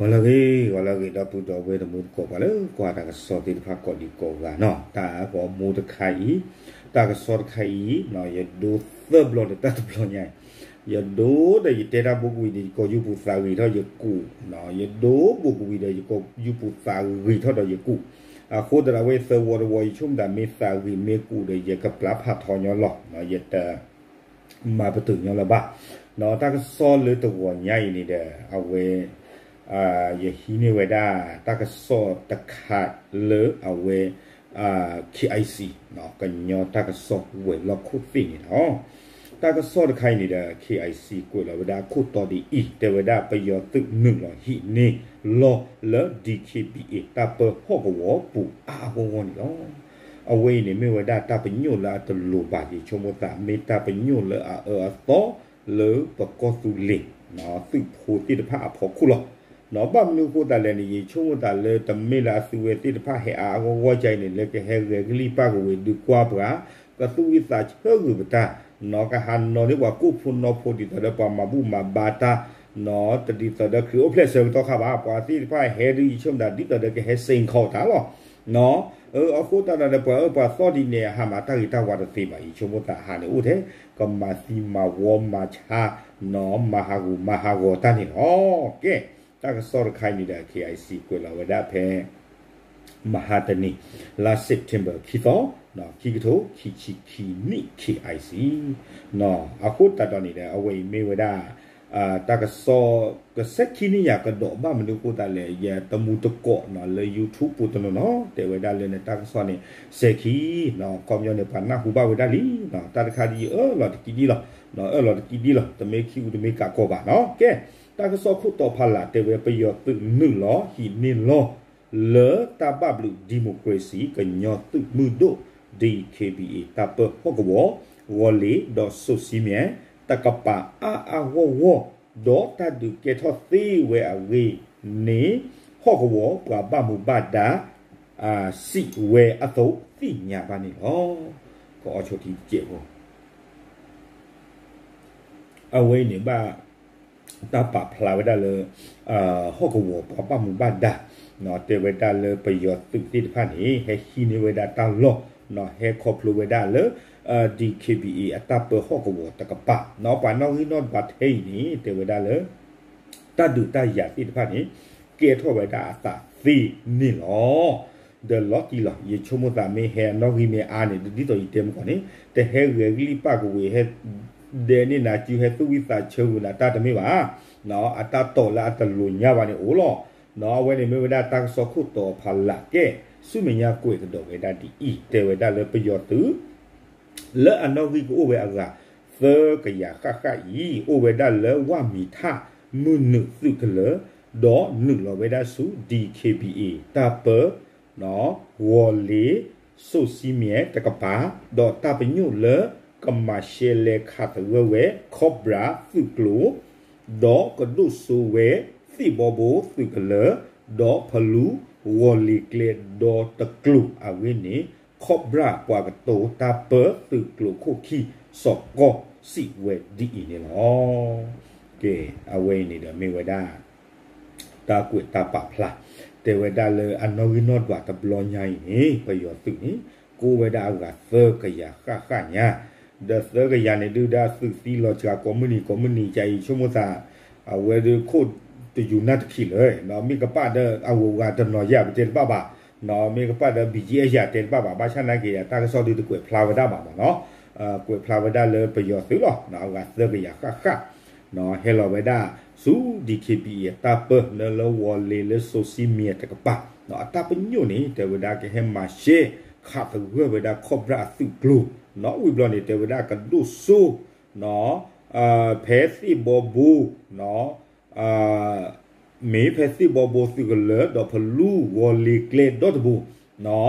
ဂီၤလၢအဂ့ၤ ဂီၤလၢအဂ့ၤ ဒီပုၢ်ဒီဝဲၢ်တံၤသကိး ပှၤလၢကွၢ်တၢ်ကစီၣ်သ့ၣ်တဖၣ်ကိးဒံးကိးဂၤနီၤ, တၢ်ဂီၤမူတခါအံၤ, တၢ်ကစီၣ်တခါအံၤ, ယဒိသၢဘျီဒီးတၢ်တဘျီညါအံၤ, ယဒိဒီးယတဲတၢ်ဘိးကဝံၤဒီး ယကိာ်ယူၢ်ပူၤသးဂ့ၤထီၣ်ယကူာ်, ယဒိဘိးကဝံၤဒီး ယကိာ်ယူၢ်ပူၤသးဂ့ၤထီၣ်ဒီးယကူာ်, အဃိသတးဒီးအဝဲသၢဝီတဝီ ယဆိကမိၣ်သးမ့ၢ်သးဂ့ၤမ့ၢ်ကူာ်ဒီး ယကပျၢ်ဖးထီညီလီၤ, ယတ မၤပတုာ်ညီလၢၤဘၣ်. တၢ်ကစီၣ်လၢတဂီၤညါအံၤန့ၣ်ဒီး အဝဲ ယဟံးန့ၢ်ဝဲဒၣ် တၢ်ကစီၣ်တခါလၢအဝဲ KIC ကညီတၢ်ကစီၣ်ဝဲၤလီၢ်ခိၣ်သ့ၣ်န့ၣ်လီၤ. တၢ်ကစီၣ်တခါအံၤန့ၣ်ဒီး KIC ကွဲးလီၤဝဲဒၣ်အခိၣ်တီဒ်အံၤ, တဲဝဲဒၣ်ပယီၤသုးနုာ်လီၤဟံးန့ၢ်လီၢ်လၢ DKBA တၢ်ပၢဟီၣ်ကဝီၤပူၤအါအါဂီၢ်ဂီၢ်န့ၣ်လီၤ. အဝဲအံၤန့ၣ်မ့ၢ်ဝဲဒၣ်တၢ်ပညိၣ်လၢအတလိၤဘၣ် ယဆိကမိၣ်သး မ့ၢ်တၢ်ပညိၣ်လၢအအၢအသီလၢပကီၢ်သူလ့ၤ သုးဖိသ့ၣ်တဖၣ်အဖီခိၣ်လီၤ. ဘၣ်မနုၤအဃိသတးလဲၣ်န့ၣ် ယဆိကမိၣ်သးလၢတမ့ၢ်လၢအသုးဝဲသ့ၣ်တဖၣ်ဟဲအါအါဂီၢ်ဂီၢ်ကါအံၤန့ၣ် လၢကဟဲဂဲၤကလံၣ်ပၢ်ကဝ့ၤဒုးကွၢ်ပှၤ ကသူၣ်ဝံၣ်သးဆၢဂုာ်ပတၢ် ကဟးနီၤန့ၢ်ပှၤကိၣ်ဖိနီဖိဒ်သိးဒီးပှၤမၤဘူၣ်မၤဘါတၢ် တဒ်သိးဒီးခရံာ်အိၣ်ဖျဲၣ်ဆၢကတီၢ်ခါဘၣ် ပှၤသ့ၣ်တဖၣ်ဟဲဒုးယဆိကမိၣ်သးဒ်သိးဒီးကဟဲစ့ၣ်ခီၣ်တၢ်လီၤ. အဃိသတးဒီးပှၤအၢပှၤသီဒ်န့ၣ် အဟးမၤတၢ်ဂ့ၤတၢ်ဝါတသ့ဘၣ် ယဆိကမိၣ်သးဟးန့ၣ်အိၣ်ထဲ ကမၤသံမၤဝီမၤဆါ မၤဟးဂူာ်မၤဟးဂီၤတၢ်န့ၣ်လီၤ. ကဲ တၢ်ကစီၣ်တခါအံၤန့ၣ်ဒီး KIC ကွဲးလီၤဝဲဒၣ်ဖဲ မဟါတနံၤ လါ September ခံသီ ခံကထိခံဆံခံနံၣ် KIC အဃိသတးဒီးန့ၣ်ဒီး အဝဲအံၤမ့ၢ်ဝဲဒၣ် တၢ်ကစီၣ် ကစဲးခံနံၣ်ယၤကဒီး ဘၣ်မနုၤအဃိသတးလဲၣ် ယတမူတကိးလၢ YouTube ပူၤတနီၤနီၤ တဲဝဲဒၣ်လၢနတၢ်ကစီၣ်န့ၣ် စဲးခံ ခီပညီန့ၣ် ပှၤနၢ်ဟူဘၣ်ဝဲဒၣ်လံ တၢ်တခါဒ်အၢၣ်လီၤတကံဒ်လီၤ အၢၣ်လီၤတကံဒ်လီၤ တမ့ၢ်ခံအူတမ့ၢ်ကးကီဘၣ်နီၤ ကဲ တၢ်ကစီၣ်ခိၣ်တီဖးလၢ် တဲဝဲပယီၤသုးနုာ်လီၤဟံးန့ၢ်လီၢ် လၢတၢ်ဘၣ်ဘျုး democracy ကညီသုးမုၢ်ဒိၣ် DKBA တၢ်ပၢဟီၣ်ကဝီၤ ဂီၤလ့ၤဒီးစိၤဆံမဲ တကပၤအါအါဂီၢ်ဂီၢ် ဒီးတၢ်ဒုးကဲထီၣ်သ့ဝဲအဂ့ၢ်န့ၣ် ဟီၣ်ကဝီၤပှၤဘၣ်မူဘၣ်ဒါ စံးဝဲအသိးသ့ၣ်ညါဘၣ်န့ၣ်လီၤ. ကအိၣ်ဆိးထံတကဲးဖိ အဝဲအံၤန့ၣ်ဘၣ် တၢ်ပာ်ဖျါဝဲဒၣ်လၢ ဟီၣ်ကဝီၤပှၤဘၣ်မူဘၣ်ဒါ တဲဝဲဒၣ်လၢပယီၤသုးသ့ၣ်တဖၣ်န့ၣ် ဟဲဟံးန့ၢ်ဝဲဒၣ်တၢ်လီၢ် ဟဲခီဖျိဝဲဒၣ်လၢ DKBA အတၢ်ပၢဟီၣ်ကဝီၤတကပၤ ပှၤနီၣ်ဂံၢ်နီၣ်ဒွးထဲအံၤန့ၣ် တဲဝဲဒၣ်လၢ တၢ်ဒုးတၢ်ယၤသ့ၣ်တဖၣ်န့ၣ် ကဲထီၣ်ဝဲဒၣ်အသးသ့န့ၣ်လီၤ. ဒီးလီၤတံၢ်လီၤ ယဆိကမိၣ်သးမ့ၢ်ဟဲအနီၣ်ဂံၢ်မ့ၢ်အါန့ၣ် ဒ်သိးယတဲမုၢ်ကီၢ်န့ၣ် တဟဲဂဲၤကလံၣ်ပၢ်ကဝ့ၤ ဟဲဒဲးန့ၢ်နၤစု ဟဲသူၣ်ဝံၣ်သးဆၢဂုာ်နၤတၢ်တမ့ၢ်ဘၣ်. အတၢ်တီၢ်လၢအတလိၤညါဘၣ်န့ၣ်အိၣ်လီၤ. အဝဲန့ၣ်မ့ၢ်ဝဲဒၣ်တၢ်ကစီၣ်ခိၣ်တီဖးလၢ်ကဲ ဆူမဲာ်ညါကွဲးကဒီးဝဲဒၣ်ဒ်အံၤ တဲဝဲဒၣ်လၢပယီၤသုး လၢအနီၣ်ဂံၢ်ကအိၣ်ဝဲအဂၤ သၢကယၤဃၣ်ဃၣ်အံၤ အိၣ်ဝဲဒၣ်လၢဝၢ်မံၤထၣ် မုၢ်နုာ်သုးကလၢၤ ဒီးနုာ်လီၤဝဲဒၣ်ဆူ DKBA တၢ်ပၢ ဂီၤလ့ၤ စိၤဆံမဲတကပၤ ဒီးတၢ်ပညိၣ်လၢကမၤရှဲလဲခးသဂၢၢ်ဝဲ Cobra သုးကျိၤ ဒီးကဒိၣ်စိဝဲသ့ၣ်ဘီဘိသုးကလၢၤ ဒီးဖလူဂီၤလ့ၤကျဲဒီတကျိၤအဂ့ၢ်န့ၣ် Cobra ပှၤကတိၤတၢ်ပၢသုးကျိၤခိၣ်ခံ စီၤကီၢ်စံးဝဲဒ်အံၤန့ၣ်လီၤ. ကဲ အဝဲအံၤန့ၣ်ဒီးမ့ၢ်ဝဲဒၣ် တၢ်ကွဲးတၢ်ပာ်ဖျါ တဲဝဲဒၣ်လၢအနီၣ်ဂံၢ်နီၣ်ဒွးတဘျီညါအံၤန့ၣ် ပယီၤသုးန့ၣ် ကအိၣ်ဝဲဒၣ်အဂၤသၢကယၤဃၣ်ဃၣ်ညါ ဒီးသၢကယၤန့ၣ်ဒုးဒၣ်သုးသံလီၤစှၤကိးမုၢ်နံၤကိးမုၢ်နံၤကါအံၤ ဆိကမိၣ်သး အဝဲဒုးခိၣ်တယူၤနၢ်တခံလၢၤ မ့ၢ်ကပာ်ဒီးအဂုၤအဂၤတနီၤယၤပတဲတဘၣ်ဘၣ် မ့ၢ်ကပာ်ဒီး ဘံၣ်ကၠံအ့ၣ်ယၤတဲတဘၣ်ဘၣ် ဘၣ်ဆၣ်နာ်က့ၤယၤ တၢ်ကစီၣ်ဒုးတကွဲးဖျါဝဲဒၣ်ဘၣ်မ့ၢ်နီၤ ကွဲးဖျါဝဲဒၣ်လၢပယီၤသုးလီၤ အဂၤသၢကယၤဃၣ်ဃၣ် ဟဲလီၤဝဲဒၣ်ဆူ DKBA အတၢ်ပၢ လၢလၢဝီၤလ့ၤလၢစိၤဆံမံၤတကပၤ အတၢ်ပညိၣ်န့ၣ် တဲဝဲဒၣ်ကဟဲမၤရှဲခးသဂၢၢ်ဝဲဒၣ် Cobra အသုးကျိၤ ဝံၤဘျီန့ၣ် တဲဝဲဒၣ်ကဒိၣ်စိ ဖဲသ့ၣ်ဘီဘိ မ့ၢ်ဖဲသ့ၣ်ဘီဘိသုးကလၢၤ ဒီးဖလူဂီၤလ့ၤကျဲဒီတဘိ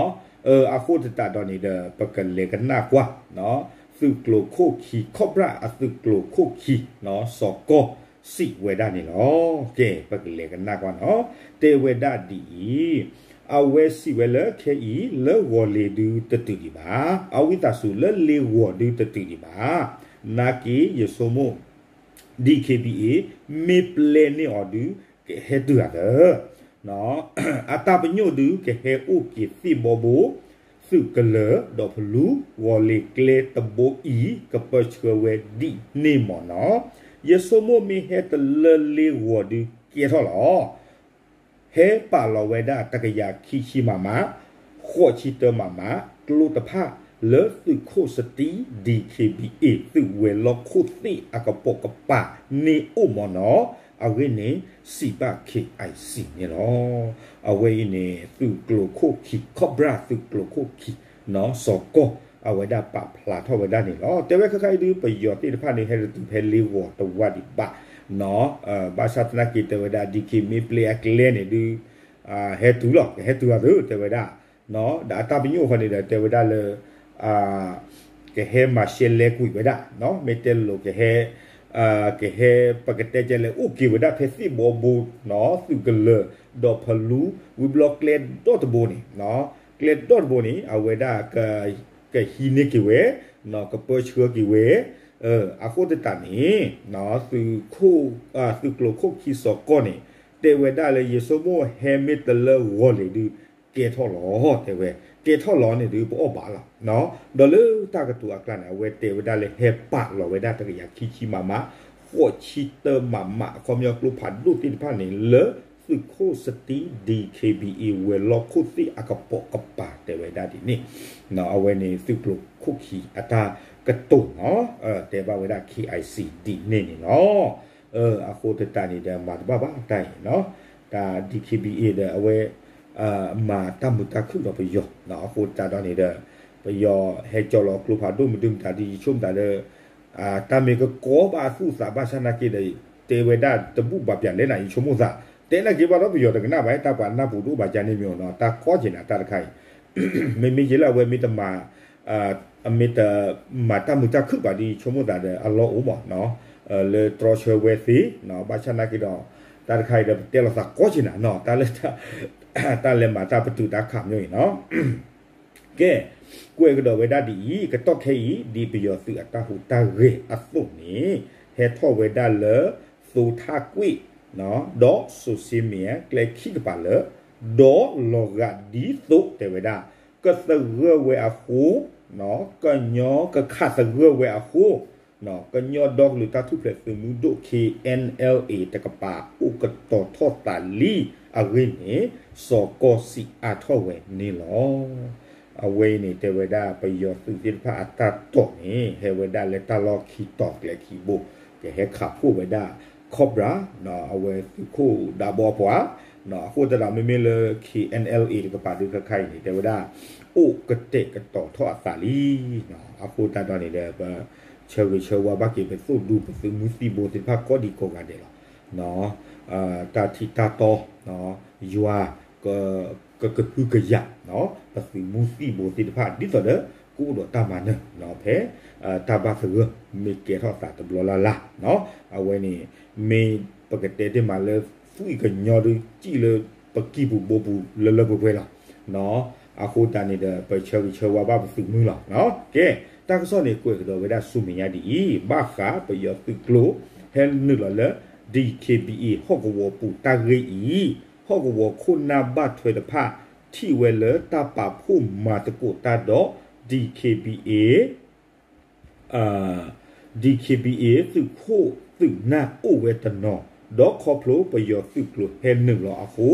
အဃိသတးဒီးန့ၣ်ဒီး ပကလဲၤကနၣ်ကွၢ် သုးကျိၤခိၣ်ခံ Cobra အသုးကျိၤခိၣ်ခံ စီၤကီၢ်စံးဝဲဒၣ်န့ၣ်လီၤ. ကဲ ပကလဲၤကနၣ်ကွၢ်နီၤ တဲဝဲဒၣ်ဒ်အံၤ အဝဲစံးဝဲလၢခဲအံၤ လၢဂီၤလ့ၤဒုတတုၤဒံးဘၣ် အဝံသးစူၤလၢလ့ၤဂီၤဒုတတုၤဒံးဘၣ် နာ်က့ၤယဆိကမိၣ် DKBA မ့ၢ်ပျဲန့ၢ်အီၤဒုး ကဟဲတုၤအသး, အတၢ်ပညိၣ်ဒုးကဟဲအိၣ်က့ၤသ့ၣ်ဘီဘိ, သုးကလၢၤ, ဒီးဖလူ, ဂီၤလ့ၤကျဲတဘိအံၤ ကပၢဆှၢဝဲဒ်န့ၣ်မ့ၢ်နီၤ. ယဆိကမိၣ်မ့ၢ်ဟဲတလၢလ့ဂီၤဒုးကဲထီၣ်လီၤ. ဟဲပာ်လီၤဝဲဒၣ်တကယၤခံဆံမးမး, ဃိးဆံတၢမးမး, ကျိတဖၣ်လၢသုးခိၣ်စတံ DKBA သုးဝဲၤလီၢ်ခိၣ်သ့ၣ်အကပိာ်ကပၤန့ၣ်အိၣ်မ့ၢ်နီၤ. အဂ့ၢ်န့ၣ် စံးဘၣ် KIC န့ၣ်လီၤ. အဝဲအံၤန့ၣ် သုးကျိၤခိၣ်ခံ, Cobra သုးကျိၤခိၣ်ခံ နီၢ်စီၤကီၢ် အဝဲဒၣ်ပာ်ဖျါထီၣ်ဝဲဒၣ်န့ၣ်လီၤ. တဲဝဲခဲခါအံၤဒုး ပယီၤသ့ၣ်တဖၣ်န့ၣ် ဟဲတတုၤဖဲလ့ဂီၤတဝၢ်ဒံးဘၣ်, ဘၣ်ဆၣ်သနာ်က့တဲဝဲဒၣ် ဒံၣ်ခ့မ့ၢ်ပျဲအကျဲန့ၣ်ဒုး ဟဲတုၤလီၤ, ကဟဲတုၤအသး တဲဝဲဒၣ်, ဒီးအတၢ်ပညိၣ်ဃီန့ၣ်ဒီး တဲဝဲဒၣ်လၢ ကဟဲမၤရှဲလဲကွံာ်ဝဲဒၣ်, မ့ၢ်တဲလိၤ ကဟဲ ကဟဲ ပကတဲကဲလဲၣ် အိၣ်က့ၤဝဲဒၣ်ဖဲသ့ၣ်ဘီဘိ, သုးကလၢၤ, ဒီးဖလူ, ဝံၤဘျီကျဲဒီတဘိန့ၣ်, ကျဲဒီတဘိန့ၣ် အဝဲဒၣ် ကဟံးန့ၢ်က့ၤဝဲ, ကပၢဆှၢက့ၤဝဲ, အဃိသတးန့ၣ် သုးခိၣ်, သုးကျိၤခိၣ်ခံစီၤကီၢ်န့ၣ် တဲဝဲဒၣ်လၢ ယဆိကမိၣ်ဟဲမ့ၢ်တလၢဂီၤလ့ၤဒုး ကဲထီၣ်လီၤ တဲဝဲ, ကဲထီၣ်လီၤန့ၣ်ဒုး ပအီၣ်ဘၣ်လီၤ. ဒီးလၢတၢ်ကတိၤအကျါန့ၣ် အဝဲတဲဝဲဒၣ်လၢ ဟဲပာ်လီၤဝဲဒၣ်တကယၤခံဆံမးမး, ဃိးဆံတၢမးမး အခီပညီကျိဖးဒိၣ်သ့ၣ်တဖၣ်န့ၣ် လၢသုးခိၣ်စတံ ဒံၣ်ခ့ဘံၣ်အ့ ဝဲၤလီၢ်ခိၣ်သ့ၣ်အကပိာ်ကပၤ တဲဝဲဒၣ်ဒ်န့ၣ်, အဝဲန့ၣ်သုးကျိၤခိၣ်ခံအတၢ်ကတိၤနီၤ, တဲဘၣ်ဝဲဒၣ် KIC ဒ်န့ၣ်န့ၣ်လီၤ. အဃိသတးန့ၣ်ဒီး မၤတဘၣ်ဘၣ်တၢ်အံၤနီၤ, တၢ် ဒံၣ်ခ့ဘံၣ်အ့ ဒီးအဝဲ မၤတၢ်မုာ်တၢ်ခုၣ်ဒီးပယီၤ, အဃိသတးဒီးန့ၣ်ဒီး ပယီၤဟဲကၠီလီၤကျိဖးဒိၣ်မနုၤမတၤဒ် ယဆိကမိၣ်သးဒီး တၢ်မ့ၢ်ကကီဘၣ်အသူၣ်အသးဘၣ်ဆၣ်နာ်က့ဒီး တဲဝဲဒၣ်တဘူၣ်ဘၣ်ပျၢ်လဲၣ်နၤ ယဆိကမိၣ်သး, တဲနာ်က့ဘၣ်ဒီးပယီၤတကနၣ်ဘၣ် တၢ်ပှၤနၢ်ပူၤဒိၣ်ဘၣ်ကန့ၣ်မ့ၢ်နီၤ, တၢ်ကီက့ၤနၤတၢ်တခါအံၤ မ့မ့ၢ်က့လၢအဝဲမ့ၢ်တမၤ အမ့ၢ်တမၤတၢ်မုာ်တၢ်ခုၣ်ဘၣ်ဒီး ယဆိကမိၣ်သးဒီး အလီၢ်အိၣ်မးနီၤ, လၢတြီဆၢဝဲသ့, ဘၣ်ဆၣ်နာ်က့ဒီး တၢ်တခါအံၤဒီး ပတဲလီၤသးကီက့ၤနၤနီၤ, တၢ်လၢ တၢ်လဲၤမၤတၢ်ပတုာ်တၢ်ခးမ့ၢ်အံၤနီၤ, ကဲ, ကွဲးကဒီးဝဲဒၣ်ဒ်အံၤ, ကတီၢ်ခဲအံၤ ဒ်ပယီၤသုးအတၢ်ဟူးတၢ်ဂဲၤအသိးန့ၣ် ဟဲထီၣ်ဝဲဒၣ်လၢ သိထၣ်ကွ့ၣ် ဒီးစိၤၡ့မံၤ ကျဲခံကပၤလၢ ဒီးလီၤဂာ်ဒ်သိးတဲဝဲဒၣ် ကသဂၢၢ်ဝဲအဃိ, ကညီကခးသဂၢၢ်ဝဲအဃိ, ကညီဒီကလုာ်တၢ်ထူၣ်ဖျဲးသုးမုၢ်ဒိၣ် KNLA တကပၤ အိၣ်ကတီၤထီၣ်သးလံအဂ့ၢ်န့ၣ် စီၤကီၢ်စံးအါထီၣ်ဝဲန့ၣ်လီၤ. အဝဲအံၤန့ၣ် တဲဝဲဒၣ်ပယီၤသုးသ့ၣ်တဖၣ်အတၢ်တိာ်န့ၣ် ဟဲဝဲဒၣ်လၢတၢ်လီၢ်ခံတီၤကျဲခံဘိ, ကဟဲခးဖှိၣ်ဝဲဒၣ် Cobra အဝဲသုးခိၣ်ဒးဘီပှၤ, အဃိသတးဒီးမ့မ့ၢ်လၢ KNLA တကပၤဒုးခဲခါအံၤန့ၣ် တဲဝဲဒၣ် အိၣ်ကတဲာ်ကတီၤထီၣ်အသးလံ. အဃိသတးဒီးန့ၣ်ဒီး ပဆၢဂ့ၤဆၢဝါဘၣ်က့ၤ ပသိၣ်ဒူပသုးမုၢ်သံၣ်ဘိသ့ၣ်တဖၣ်ကိးဒံကိးဂၤဒဲးလီၤ. တၢ်ထံၣ်တၢ်တီ ယွၤ ကကဟုကယာ် ပသုးမုၢ်သံၣ်ဘိသ့ၣ်တဖၣ် ဒ်သိးဒီး ကအိၣ်ဒီးတၢ်မၤနၢၤဖဲ တၢ်ဘၣ်သဂၢၢ် မ့ၢ်ကဲထီၣ်သးတဘျီလၢ်လၢ်, အဝဲန့ၣ် မ့ၢ်ပကတဲတ့ၢ်မးလၢ သွံၣ်ကညီဒုး စံၣ်လၢပကံၢ်ပူၤဘိပူၤလၢလၢပှဲၤပှဲၤလီၤ. အဃိသတးန့ၣ်ဒီး ပဆၢဂ့ၤဆၢဝါဘၣ်ပသုးမုၢ်လီၤ. ကဲ, တၢ်ကစီၣ်န့ၣ် ကွဲးကဒီးဝဲဒၣ်ဆူမဲာ်ညါဒ်အံၤ, ဘၣ်ဃးပယီၤသုးကျိၤ ဟဲနုာ်လီၤလၢ ဒံၣ်ခ့ဘံၣ်အ့ ဟီၣ်ကဝီၤပူၤတၢ်ဂ့ၢ်အံၤ, ဟီၣ်ကဝီၤခိၣ်နၢ်ဘၣ်ထွဲတဖၣ် ထံၣ်ဝဲလၢတၢ်ပာ်ဖှိၣ်မၤသကိးတၢ်ဒီး ဒံၣ်ခ့ဘံၣ်အ့ ဒံၣ်ခ့ဘံၣ်အ့ သုးခိၣ်သုးနၢ်အိၣ်ဝဲတနီၤ, ဒီးခီဖျိပယီၤသုးကျိၤဟဲနုာ်လီၤအဃိ,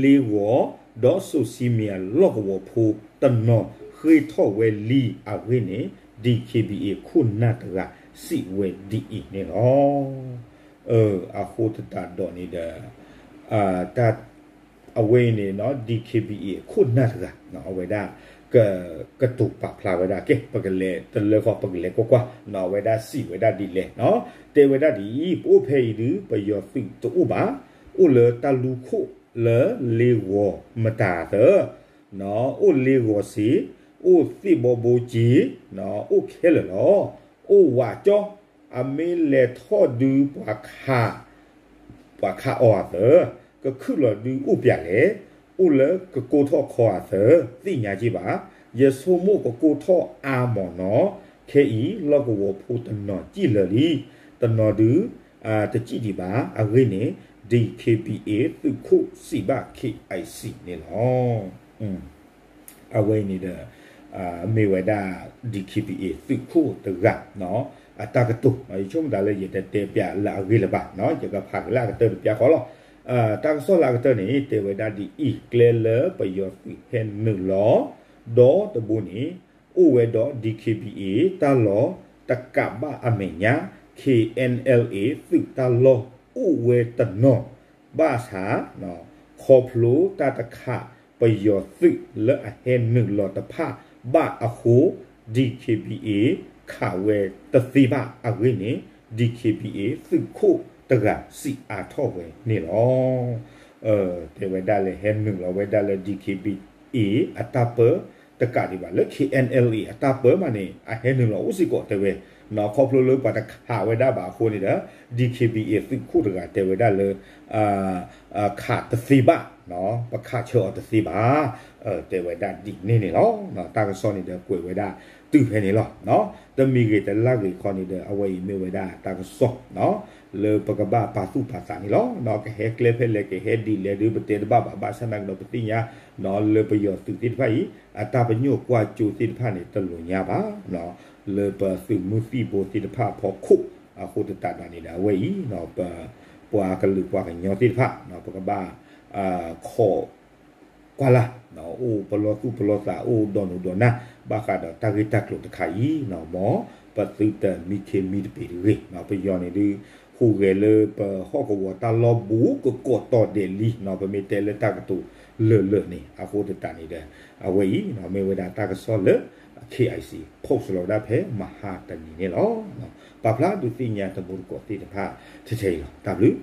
လ့ဂီၤ ဒီးစိၤၡံမံၤအလီၢ်ကဝီၤဖိတနီၤ ဃ့ထီၣ်ဝဲလံအဂ့ၢ်န့ၣ် ဒံၣ်ခ့ဘံၣ်အ့ ခိၣ်နၢ်တဂၤစံးဝဲဒ်အံၤန့ၣ်လီၤ. အဃိသတးဒီးန့ၣ်ဒီး တၢ် အဝဲအံၤန့ၣ် ဒံၣ်ခ့ဘံၣ်အ့ အခိၣ်နၢ်တဂၤ အဝဲဒၣ် ကတိၤပာ်ဖျါဝဲဒၣ် ကဲ ပကလဲၤတလၢဃီ ပကလဲၤကွၢ်ကွၢ် အဝဲဒၣ်စံးဝဲဒၣ်ဒ်လဲၣ်, တဲဝဲဒၣ်ဒ်အံၤ, ပအိၣ်ဖဲအံၤဒုး ပယီၤသုးတအိၣ်ဘၣ်, အိၣ်လၢတၢ်လူၢ်ခိၣ်လၢလ့ဂီၤမတၤသၢ အိၣ်လ့ဂီၤစ့, အိၣ်သ့ၣ်ဘီဘိစ့, အိၣ်ခဲလၢာ်လီၤ. အိၣ်ဝးကၠီ, အမ့ၢ်လဲၤထီၣ်ဒုးပှၤခး, ပှၤခးအီၤအသၢ, ကခုၣ်လီၤဒုးအိၣ်ပၠးလဲၣ်, အိၣ်လၢကကိးထီၣ်ခီအသၢ, သ့ၣ်ညါက့ဘၣ်. ယဆိကမိၣ်ကကိးထီၣ်အါမးနီၤ, ခဲအံၤလီၢ်ကဝီၤဖိတနီၤစံၣ်လၢာ်လံ, တနီၤဒုး တစံၣ်ဒံးဘၣ်. အဂ့ၢ်န့ၣ် DKBA သုးခိၣ်စံးဘၣ် KIC န့ၣ်လီၤ. အဝဲအံၤန့ၣ်ဒီး မ့ၢ်ဝဲဒၣ် DKBA သုးခိၣ်တဂၤ အတၢ်ကတိၤ ယဆိကမိၣ်သးလၢယတတဲပျးလၢအဂ့ၢ်လၢၤဘၣ်, ယကဖးက့ၤလၢအကတၢၢ်တပျးဃီလီၤ. တၢ်ကစီၣ်လၢအကတၢၢ်န့ၣ် တဲဝဲဒၣ်ဒ်အံၤ, ကျဲလၢပယီၤသုးဟဲနုာ်လီၤ ဒီတဘိန့ၣ် အိၣ်ဝဲဒီး DKBA တၢ်လီၢ်တကးဘၣ်အမဲာ်ညါ, KNLA သုးတၢ်လီၢ်အိၣ်ဝဲတနီၤ, ဘၣ်ဆၣ် ခီဖျိတၢ်တခးပယီၤသုးလၢအဟဲနုာ်လီၤတဖၣ်ဘၣ်အဃိ DKBA ခးဝဲတသ့ဘၣ်အဂ့ၢ်န့ၣ် DKBA သုးခိၣ်တဂၤစံးအါထီၣ်ဝဲန့ၣ်လီၤ. တဲဝဲဒၣ်လၢဟဲနုာ်လီၤဝဲဒၣ်လၢ DKBA အတၢ်ပၢတကးဒံးဘၣ်, လၢ KNLA အတၢ်ပၢမးန့ၣ် အဟဲနုာ်လီၤအိၣ်စ့ၢ်ကီးတဲဝဲ, ခီဖျိလၢပှၤတခးဝဲဒၣ်ဘၣ်အဃိန့ၣ်ဒီး DKBA သုးခိၣ်တဂၤတဲဝဲဒၣ်လၢ ခးတသ့ဘၣ်, ပခးဆၢအီၤတသ့ဘၣ်, တဲဝဲဒၣ်ဒ်န့ၣ်န့ၣ်လီၤ. တၢ်ကစီၣ်န့ၣ်ဒီးကွဲးဝဲဒၣ်တုၤဖဲန့ၣ်လီၤ. တမံၤဂ့ၤတလၢ်ဂ့ၤခီန့ၣ်ဒီး အဝဲအံၤမ့ၢ်ဝဲဒၣ်တၢ်ကစီၣ် လၢပကဘၣ်ပာ်သူၣ်ပာ်သးန့ၣ်လီၤ. ကဟဲကျဲဖဲလဲၣ် ကဟဲဒ်လဲၣ်ဒီး ပတဲတဘၣ်ဘၣ်, ဘၣ်ဆၣ်သနာ်က့ဒီး ပသ့ၣ်ညါ လၢပယီၤသုးသ့ၣ်တဖၣ်အံၤ အတၢ်ပညိၣ်ကွၢ်ကၠိသ့ၣ်တဖၣ်န့ၣ် တလိာ်ညါဘၣ်, လၢပသုးမုၢ်သံၣ်ဘိသ့ၣ်တဖၣ်အဖီခိၣ်, အဃိသတးဒီးန့ၣ်ဒီး အဝဲအံၤ ပပှၤကလုာ်ပှၤကညီသ့ၣ်တဖၣ် ပကဘၣ် ခိးကွၢ်လၢ် အိၣ်ပလီၢ်သူၣ်ပလီၢ်သး အိၣ်ဒီးနုာ်ဒီးနၢ် ဘၣ်ဃးဒီးတၢ်ဂ့ၢ်တၢ်ကျိၤတခါအံၤ, မ်ပသုတမံခ့မံတပ့ၤတဂ့ၤ. ပယီၤန့ၣ်ဒုး ဟူးဂဲၤလၢပဟီၣ်ကဝီၤတၢ်လီၢ်ဘူးကကိးတီၤဒဲးလံ, ပမ့ၢ်တဲလၢတၢ်ကတိၤလၢာ်လၢာ်န့ၣ်, အဃိသတးန့ၣ်ဒီး အဝဲအံၤ မ့ၢ်ဝဲဒၣ်တၢ်ကစီၣ်လၢ KIC post လီၤဝဲဒၣ်ဖဲမဟါတနံၤန့ၣ်လီၤ. ပာ်ဖျါဒုးသ့ၣ်ညါတမူတကိးသ့ၣ်တဖၣ် ထဲထဲအံၤလီၤ. တၢ်ဘျုး